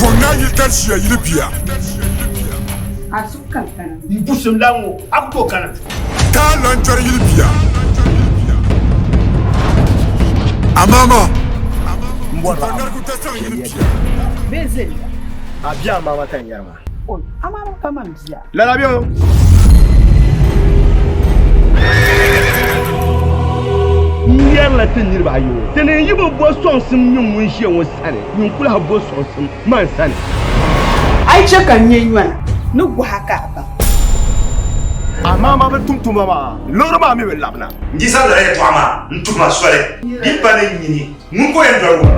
Bɔŋ yili tarisiya yili bia. A su kan kana. N busim la ŋɔ a ku tooi kana. Taa lanchɔri yili bia. Amaama. N bɔrila a Narigu dasaŋ yili bia. Bee zeli. A bia amaama ka n yɛri maa. Oi, amaama pa man bia. Lala bɛ o. N yɛrila ti niriba ayi ŋɔ, ti ni yi bi bo sɔŋsim nyin ŋun ʒiya ŋɔ sani, nyin ku lahi bo sɔŋsim man sani. A yi chɛ ka n nya yɔna, ni guhi a ka a baŋ. Amaa ma bi tum tuma maa, loori maa mi bi labina. N di zaŋ lala yɛtɔɣa maa n-tuhi ma soli, di pa ni nyini ŋun ka o yɛn doli o.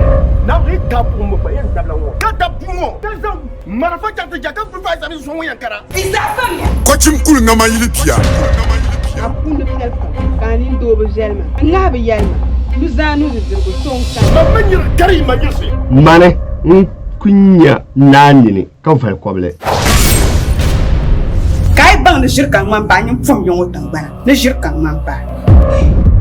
Naawuni daa buɣim bi kpa yɛn dabila ŋɔ, ka dab bua ŋɔ, ka zaŋ marafa chaŋ ti ja ka gbubi a zani zuɣu ŋɔ yɛn kana. Di zaa fahimya. Kɔchim kuli ŋama yili bia. A puuni viɛli pam, ka a nindoo bi viɛli ma. A ŋahi bi yɛli ma, Nuzaa nudirigu so n-kani. Man mi nyiri gari yi ma nyirisi. Mani n-ku nya naa nini ka vali kɔbili. Ka a yi baŋ ni ʒiri ka ŋmani paai, nyin pom ya ŋɔ tiŋgbana ni ʒiri ka ŋmani paai.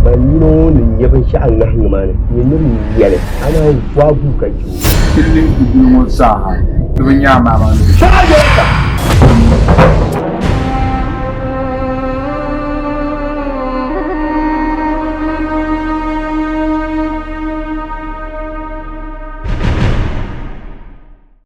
Ban nina ŋɔ ni nya binshɛɣu ŋahiŋ maa ni, nyɛ ni di yɛli, amaa n ku a guui ka chɛ o. Ti lihi ti bihi ŋɔ zaaha, ti bi nya a maama ni. Saha yɛli ka.